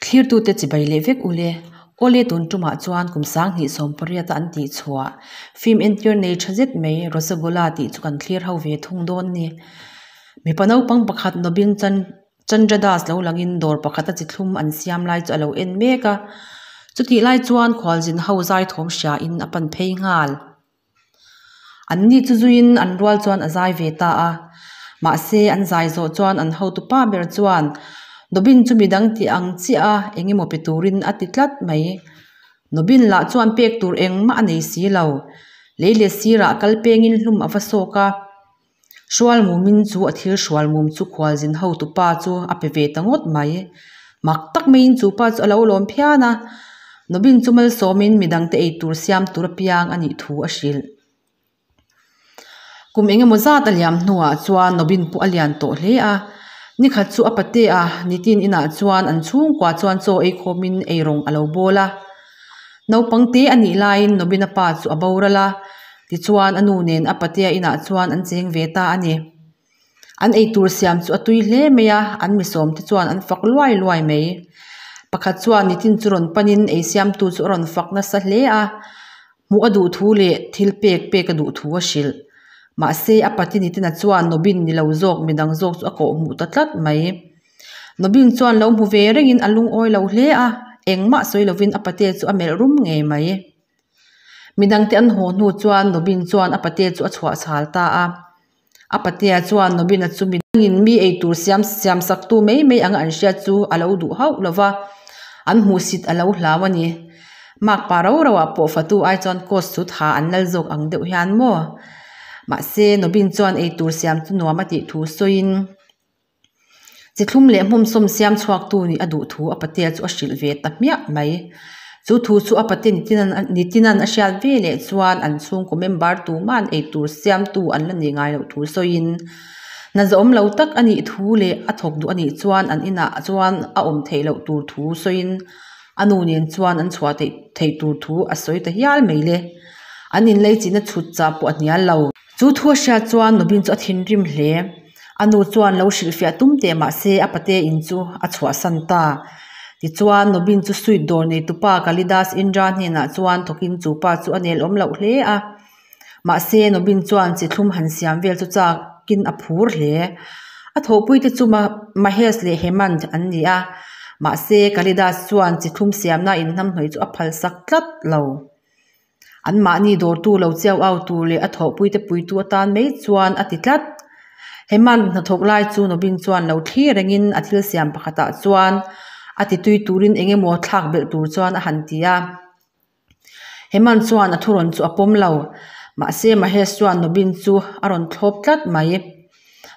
Thlirtute chibai leh vek ule. Awle tun tumah chuan kum 2018 a an tih chhuah film entir nei tha zet mai Rosagolla tih chu kan thlir ho ve thung dawn ni. Mipa naupang pakhat Nobin Chandra Das lo langin dawr pakhata chi thlum an siam lai chu a lo en mek a. Chutih lai chuan khualzin ho zai thawm hria in a pan phei nghal. An ni chu zuiin an rual chuan a zai ve ta a. Mahse an zai zawh chuan an hotupa ber chuan Nobin chu midang tih ang chiah a eng emaw pe turin a ti tlat mai. Nobin lah chuan pek tur engmah a nei si lo. Lei leh sirah kal pengin hlum a va sawk a. Hrual mumin chu a thil hrual mum chu khualzin hotupa chu a pe ve ta ngawt mai. Mak tak maiin chu pa chu a lo lawm phian a. Nobin chu malsawmin midangte eitur siam tur apiang a nih thu a hrilh. Kum engemaw zat a liam hnuah chuan Nobin pawh a lian tawh hle a. Nikhat chu a pate a, nitin inah chuan an chhungkua chuan chaw ei khawmin eirawng a lo bawl a. Naupang te a nih laiin Nobina pa chu a boral a, tichuan a nu nen a patea inah chuan an cheng ve ta a ni. An eitur siam chu a tui hle mai a, an misawm te chuan an fak luai luai mai. Pakhat chuan nitin chu rawn panin ei siamtu chu a rawn fak nasa hle a, hmuh a duh thu leh thil pek pek a duh thu a hrilh. Mahse a pati nitina chuan Nobin ni lo zawk midang zawk chu a kawh hmuh ta tlat mai. Nobin chuan lo hmu ve rengin a lungawi lo hle a, engmah sawi lovin a pate chu a melh rum ngei mai. Midangte an haw hnu chuan Nobin chuan a pate chu a chhuah chhal ta a. A patea chuan Nobina chu midangin mi eitur siam siam sak tu mai mai anga an hriat chu a lo duh hauh lo va, an hmuhsit a lo hlau a ni. Makpa rau rau ah pawh fatu ai chuan cost chu tha an lal zawk ang deuh hian maw? Mahse Nobin chuan eitur siam chu nuam a tih thu sawiin. Chi thlum leh hmawmsawm siam chhuaktu nih a duh thu a patea chu a hrilh ve ta hmiah mai. Chu thu chu a pate Nitinan a hriat ve leh chuan an chhungkaw member tuma'n eitur siamtu an la nih ngai loh thu sawiin hna zawm lo tak a nih thu leh a thawk duh a nih chuan an inah chuan a awm theih loh tur thu sawiin a nu nen chuan an chhuah theih tur thu a sawi ta hial mai le. An inleichihna chhut chah pawh a hnial lo. Chu thu a hriat chuan Nobin chu a thinrim hle. A nu chuan lo hrilhfiah tum teh mahse a pate in chu a chhuahsan ta. Tichuan Nobin chu sweet dawr neitupa Kalidas Indra hnenah chuan thawkin chu pa chu a nel awm loh hle a. Mahse Nobin chuan chi thlum han siam vel chu chakin a phur hle. A thawhpuite chu Mahesh leh Hemant an ni a. Mahse Kalidas chuan chi thlum siamna inhnamhnawih chu a phalsak tlat lo. Anmahni dawrtu lo chiau au tur leh a thawhpuite puitu atan mai chuan a ti tlat. Hemant hnathawk lai chu Nobin chuan lo thlir rengin a thil siam pakhatah chuan a ti tui turin eng emaw thlak belh tur chuan a han ti a. Hemant chuan a thurawn chu a pawm lo. Mahse Mahesh chuan Nobin chu a rawn thlawp tlat mai.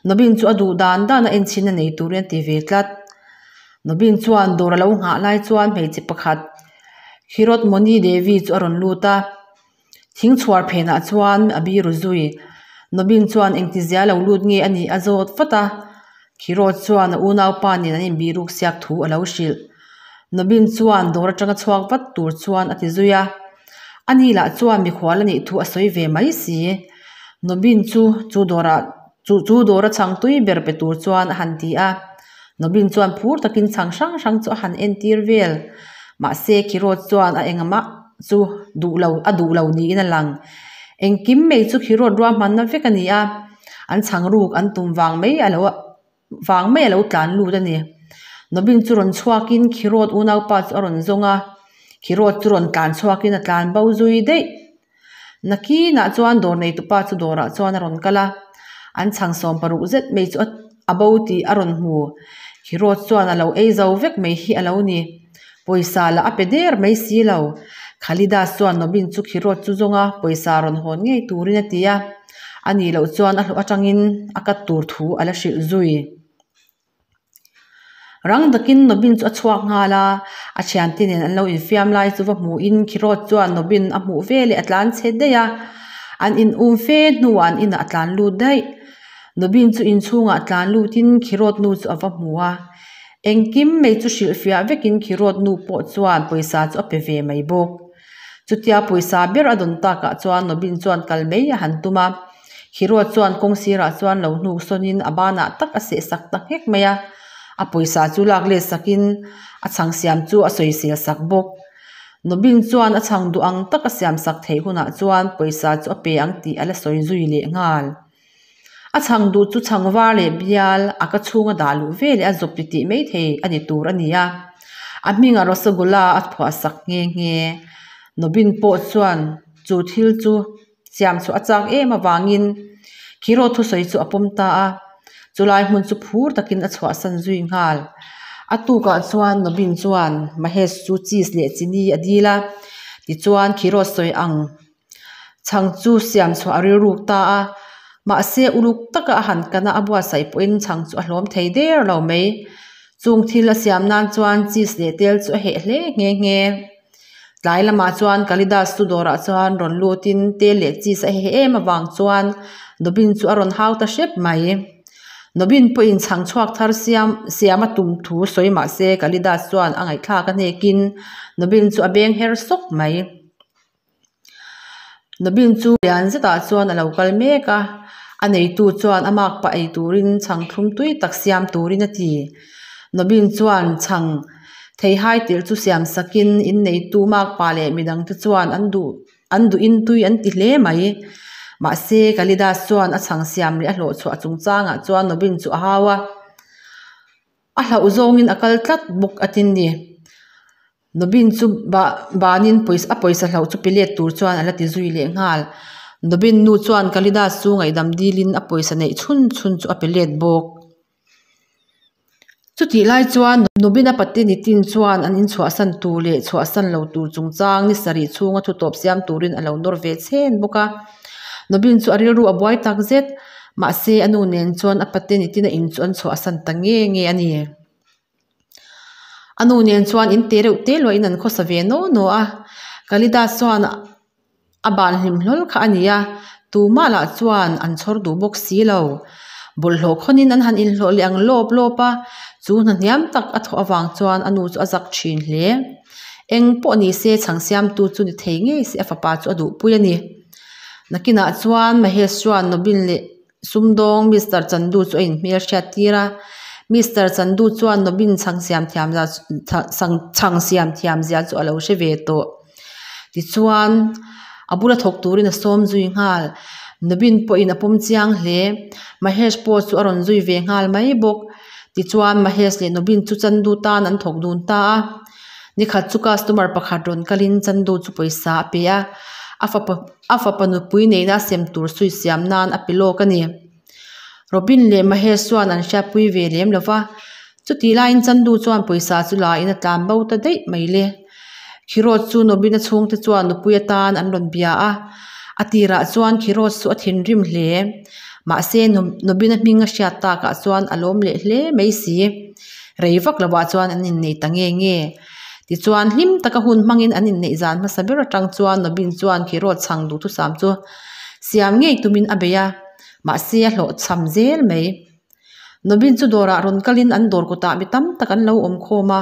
Nobin chu a duh dan dan a enchhin a nei turin a ti ve tlat. Nobin chuan dawr a lo nghah lai chuan hmeichhe pakhat Khirot Moni Devi chu a rawn lut a, thing chhuar phenah chuan a biru zui. Nobin chuan engtizia lo lut nge a nih a zawt vat a, Khirot chuan a unaupa nen an inbiruk siak thu a lo hrilh. Nobin chuan dawr atanga chhuak vat tur chuan a ti zui a, ani lah chuan mikhual a nih thu a sawi ve mai si. Nobin chu chu dawrah chu chu dawra chhang tui ber pe tur chuan a han ti a. Nobin chuan phur takin chhang hrang hrang chu a han entir vel. Mahse Khirot chuan a engmah chu duh lo a duh lo niin a lang. Engkim mai chu Khirot ruahmanna vek a ni a, an chhang ruk an tum vang mai a lo vang mai a lo tlan lut a ni. Nobin chu rawn chhuakin Khirot unaupa chu a rawn zawng a, Khirot chu rawn tlan chhuakin a tlan bo zui daih. Nakinah chuan dawr neitupa chu dawrah chuan a rawn kal a, an chhang 60 zet mai chu a bo tih a rawn hmu. Khirot chuan a lo ei zo vek mai hi a lo ni. Pawisa lah a pe der mai si lo. Khalidas chuan Nobin chu Khirot chu zawng a, pawisa rawn hawn ngei turin a ti a. A nih loh chuan a hlawh atangin a kat tur thu a la hrilh zui. Rang takin Nobin chu a chhuak nghal a, a thiante nen an lo infiam lai chu va hmuhin Khirot chuan Nobin a hmuh ve leh a tlan chhe daih a, an in um fe hnuah an inah a tlan lut daih. Nobin chu inchhungah tlan lutin Khirot nu chu a va hmu a, engkim mai chu hrilhfiah vekin Khirot nu pawh chuan pawisa chu a pe ve mai bawk. Chutia pawisa ber a dawn takah chuan Nobin chuan kal mai a han tum a. Khirot chuan kawng sirah chuan lo hnuk sawnin a banah tak a seh sak ta nghek mai a. A pawisa chu lak let sakin a chhang siam chu a sawisel sak bawk. Nobin chuan a chhang duh ang taka siam sak theih hunah chuan pawisa chu a pe ang tih a la sawi zui leh nghal. A chhang duh chu chhang var leh bial a ka chhunga dah luh ve leh a zawp ti tih mai thei a ni tur a ni a. A hmingah Rasagula a phuah sak nghe nghe. Nobin pawh chuan chu thil chu siam chhuah a chak em avangin Khiro thusawi chu a pawm ta a. Chulai hmun chu phur takin a chhuahsan zui nghal. A tukah chuan Nobin chuan Mahesh chu cheese leh chini a dil a. Tichuan Khiro sawi ang Chhang chu siam chhuah a rilruk ta a, mahse uluk taka a han kana a buatsaih pawhin chhang chu a hlawm thei der lo mai. Chung thil a siam nan chuan cheese leh tel chu a heh hle nghe nghe. Tlai lamah chuan Kalidas chu dawrah chuan rawn lutin tel leh cheese a heh em avang chuan Nobin chu a rawn hau ta hrep mai. Nobin pawhin chhang chhuak thar siam siam a tum thu sawi mahse Kalidas chuan a ngaihthlak a hnekin Nobin chu a beng her sawk mai. Nobin chu lian zetah chuan a lo kal mek a, a neitu chuan a mak pah ei turin chhang thlum tui tak siam turin a ti. Nobin chuan chhang theihai tirh chu siam sakin in neitu mak pah leh midang te chuan an duh an duhin tui an ti hle mai. Mahse Kalidas chuan a chhang siam leh a hlawh chhuah chungchangah chuan Nobin chu a hau a, a hlauh zawngin a kal tlat bawk a tin ni. Nobin chu banin a pawisa hlauh chu pe let tur chuan a la ti zui leh nghal. Nobin nu chuan Kalidas chu ngaihdam dilin a pawisa neih chhun chhun chu a pe let bawk. Chutih lai chuan Nobin a pate nitin chuan an inchhuahsan tur leh chhuahsan lo tur chungchang ni sarih chhunga thutawp siam turin a lo nawr ve chhen bawk a. Nobin chu a rilru a buai tak zet. Mahse a nu nen chuan a pate nitin a in chu an chhuahsan ta nge nge a ni. A nu nen chuan in te reuh te luahin an khawsa ve naw naw a, Kalidas chuan a ban hlim hlawl kha a ni a, tumah lah chuan an chhawr duh bawk si lo. Bawlhhlawh khawnin an han inhlawh leh ang lawp lawp a, chu hna hniam tak a thawh avang chuan a nu chu a zak thin hle. Eng pawh ni se chhang siamtu chu ni thei ngei se a fapa chu a duhpui a ni. Nakinah chuan Mahesh chuan Nobin leh Sumdawng Mister Chandu chu a inhmel hriat tir a, Mister Chandu chuan Nobin chhang siam thiam chhang siam thiam zia chu a lo hre ve tawh. Tichuan, a bula thawk turin a sawm zui nghal. Nobin pawhin a pawm chiang hle. Mahesh pawh chu a rawn zui ve nghal mai bawk. Tichuan, Mahesh leh Nobin chu Chandu tan an thawk dun ta a. Nikhat chu customer pakhat rawn kalin Chandu chu pawisa a pe a, a fapa A fapa nupui neihna a sem tur sawi siam nan a pe lawk a ni. Robin leh Mahesh chuan an hriatpui ve lem lo va, chutih laiin Chandu chuan pawisa chu la in a tlan bo ta daih mai le. Khirot chu Nobina chhungte chuan nupui atan an rawn bia a, a tirah chuan Khirot chu a thinrim hle. Mahse Nobina hming a hriat takah chuan a lawm leh hle mai si. Rei vak lovah chuan an innei ta nge nge. Tichuan, hlim taka hun hmangin an inneih zan hmasa ber atang chuan Nobin chuan Khirot chhang duhthusam chu siam ngei tumin a bei a, mahse a hlawhchham zel mai. Nobin chu dawrah rawn kalin an dawr kutah mi tam tak an lo awm khawm a,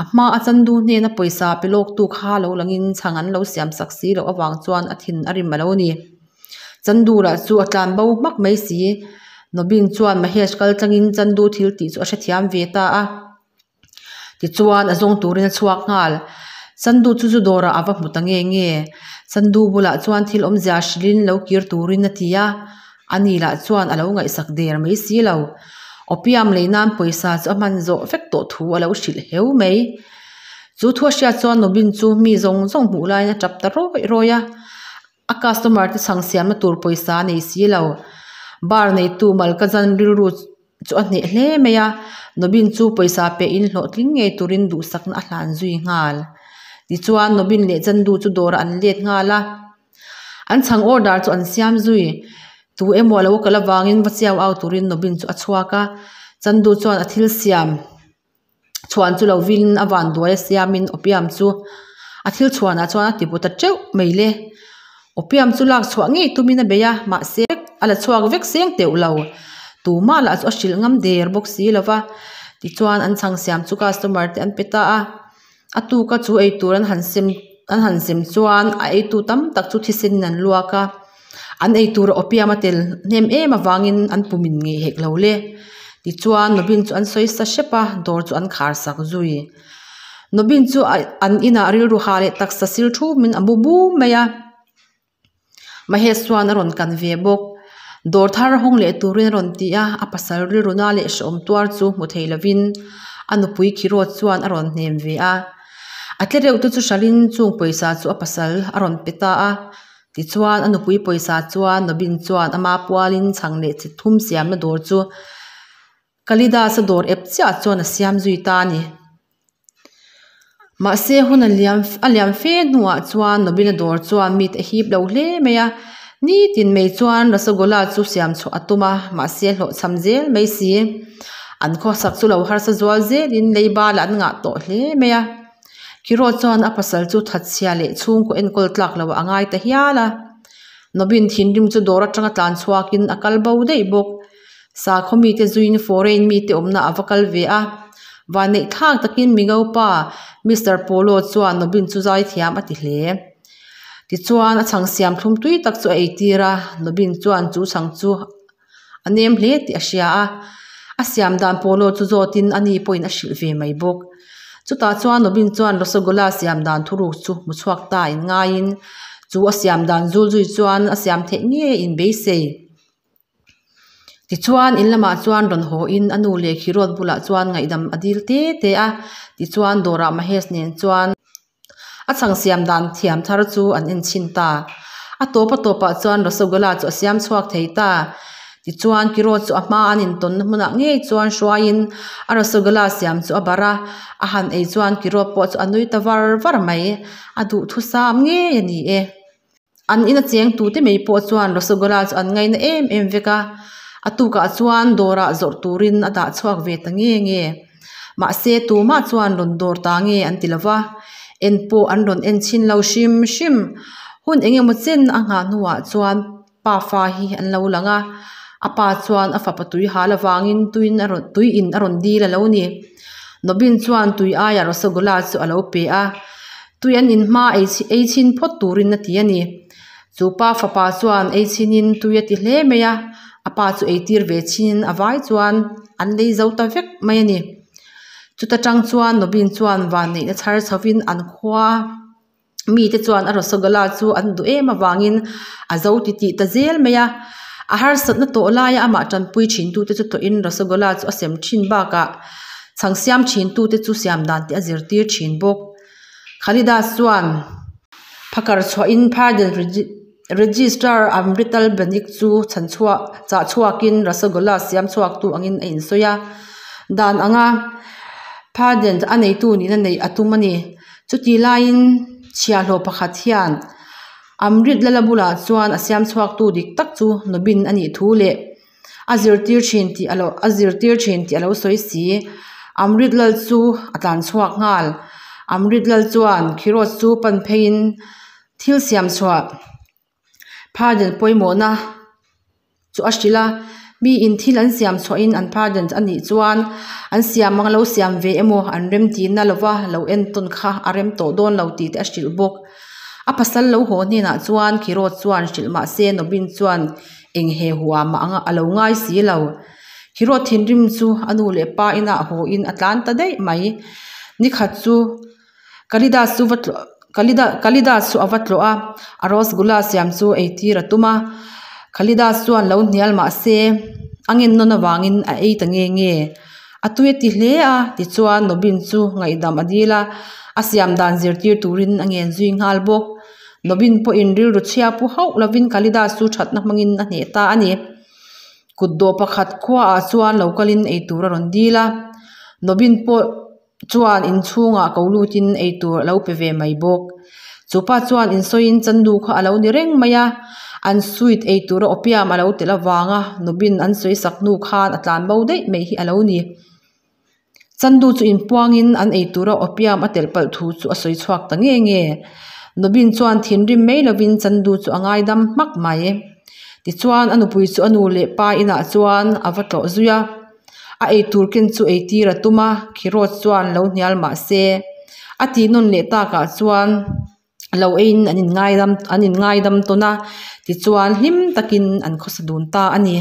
a hma a chandu hnena pawisa pe lawktu kha lo langin chhang an lo siam sak si loh avang chuan a thin a rim a lo ni. Chandu lah chu a tlan bo hmak mai si. Nobin chuan Mahesh kal tlangin chandu thil tih chu a hrethiam ve ta a. Tichuan a zawng turin a chhuak nghal. Chandu chu zu dawrah a va hmu ta nge nge. Chandu bulah chuan thil awmzia hrilhin lo kir turin a ti a, ani lah chuan a lo ngaihsak der mai si lo. Opium lei nan pawisa chu a hman zawh vek tawh thu a lo hrilh heu mai. Chu thu a hriat chuan Nobin chu mi zawng zawng hmuh laiin a tap ta rawih rawih a. A customer te chhang siamna tur pawisa a nei si lo. Bar neitu Malkazan rilru chu a hneh hle mai a, Nobin chu pawisa peh in hlawhtling ngei turin duhsakna a hlan zui nghal. Tichuan Nobin leh Chandu chu dawrah an let nghal a, an chhang order chu an siam zui. Tu emaw a lo kal avangin va chiau au turin Nobin chu a chhuak a, Chandu chuan a thil siam chhuan chu lo vin a van duai a siamin opium chu a thil chhuanah chuan a ti bu ta teuh mai le. Opium chu lak chhuah ngei tumin a bei a, mahse a la chhuak vek seng teuh lo. Tumah lah chu a hrilh ngam der bawk si lo va, tichuan an chhang siam chu customer te an pe ta a. A tuka chu eitur an han sem an han sem chuan a eitu tam tak chu thisen in an luak a, an eitura opium a tel hnem em avangin an pumin ngei hek lo le. Tichuan Nobin chu an sawi sa hrep a, dawr chu an khar sak zui. Nobin chu an inah rilru ha leh taksa sil thumin a mu bum mai a. Mahesh chuan a rawn kan ve bawk. Dawr thar hawng leh turin a rawn ti a, a pasal rilru na leh hrehawm tuar chu hmu thei lovin a nupui Khirot chuan a rawn hnem ve a. A tle reuh te chu hralhin chung pawisa chu a pasal a rawn pe ta a. Tichuan a nupui pawisa chuan Nobin chuan ama pualin chhang leh chi thum siamna dawr chu Kalidas-a dawr ep chiah chuan a siam zui ta a ni. Mahse hun a liam a liam fe hnuah chuan Nobina dawr chuan mite a hip lo hle mai a, nitin mai chuan Rasagola chu siam chhuah a tum a, mahse hlawhchham zel mai si. An khawsak chu lo harsa zual zelin leiba lah an ngah tawh hle mai a. Kiro chuan a pasal chu thatchhia leh chhungkaw enkawl tlak loh a ngai ta hial a. Nobin thinrim chu dawr atanga tlan chhuakin a kal bo daih bawk. Sakhaw mite zuiin foreign mite awmna a va kal ve a. Vanneih thlak takin Migo pa Mister Polo chuan Nobin chu zai thiam a ti hle. Tichuan a chhang siam thlum tui tak chu a eitir a, Nobin chuan chu chhang chu a nem hle tih a hria a. A siam dan Polo chu zawtin ani pawhin a hrilh ve mai bawk. Chutah chuan Nobin chuan Rosogolla siam dan thuruk chu hmu chhuak ta in ngaiin chu a siam dan zul zui chuan a siam theih ngei a inbeisei. Tichuan in lamah chuan rawn haw in a nu leh Khirot bulah chuan ngaihdam a dil te te a, tichuan dawrah Mahesh nen chuan a chhang siam dan thiam thar chu an en chhin ta. A tawp a tawpah chuan Rasgulla chu a siam chhuak thei ta. Tichuan Kirot chu a hma an intawnna hmunah ngei chuan hruaiin a Rasgulla siam chu a barh a, a han ei chuan Kirot pawh chu a nui ta var var mai. A duhthusam ngei a ni e. An ina cheng tute mai pawh chuan Rasgulla chu an ngaina em em vek a, a tukah chuan dawrah zawrh turin a dah chhuak ve ta nge nge. Mahse tumah chuan rawn dawr ta nge an ti lo va, en pawh an rawn en chhin lo hrim hrim. Hun eng emaw chen a nghah hnuah chuan pa fa hi an lo lang a, a pa chuan a fapa tui hal avangin tuin a rawn tui in a rawn dil a lo ni. Nobin chuan tui aiah Rasgulla chu a lo pe a. Tui an in hma ei ei chhin phawt turin a ti a ni. Chu pa fapa chuan ei chhinin tui a ti hle mai a, a pa chu ei tir ve chhin a vai chuan an lei zo ta vek mai a ni. Chuta tang chuan Nobin chuan van neihna chhar chhovin an khua mite chuan a Rasgulla chu an duh em avangin a zo ti tih ta zel mai a. A harsatna tawh laia amah tanpui thin tute chu tawhin Rasgulla chu a sem thin bakah chhang siam thin tute chu siam dan te a zirtir thin bawk. Khalidas chuan phakar chhuahin Pardon Registrar Amrital Banik chu chhan chhuah chah chhuakin Rasagola siam chhuaktu angin a insawi a. Dan anga Pardon a neitu nihna neih a tum a ni. Chutih laiin chhiahhlawh pakhat hian Amrit Lala bulah chuan a siam chhuaktu dik tak chu Nobin a nih thu leh A zirtir thin tih a lo a zirtir thin tih a lo sawi si. Amrit Lal chu a tlan chhuak nghal. Amrit Lal chuan Khiroz chu pan pheiin thil siam chhuah pardon pawimawhna chu a hrilh a. Mi in thil an siam chhuahin an pardon a nih chuan an siam ang lo siam ve emaw an remtihna lova lo entawn kha a rem tawh dawn lo tih te a hrilh bawk. A pasal lo haw hnenah chuan Khiroz chuan hrilh mahse Nobin chuan Eng he hua mah anga a lo ngai si lo. Khiraw thinrim chu a nu leh pa inah hawiin a tlan ta daih mai. Nikhat chu Kalidas chu va tlawh Kalida Kalidas chu a va tlawh a, a Rasgulla siam chu eitir a tum a. Kalidas chuan lo hnial mah se a ngen nawn avangin a ei ta nge nge. A tui a ti hle a, tichuan Nobin chu ngaihdam a dil a, a siam dan zirtir turin a ngen zui nghal bawk. Nobin pawhin rilru chhia pu hauh lovin Kalidas chu thatna hmangin a hneh ta a ni. Kut dawh pakhat khuaah chuan lo kalin eitur a rawn dil a. Nobin pawh chuan inchhungah ko lutin eitur a lo pe ve mai bawk. Chu pa chuan insawiin chandu kha a lo ni reng mai a, an sweet eitura opium a lo telh avanga Nobin an sawi sak hnu khan a tlan bo daih mai hi a lo ni. Chandu chu inpuangin an ei tura opium a telh palh thu chu a sawi chhuak ta nge nge. Nobin chuan thinrim mai lovin Chandu chu a ngaidam hmak mai. Tichuan a nupui chu a nu leh pa inah chuan a va tlawh zui a. A ei tur ken chu ei tir a tum a, Khirawt chuan lo hnial mah se. A tih nawn leh takah chuan lo eiin an inngaidam an inngaidam tawn a, tichuan hlim takin an khawsa dun ta a ni.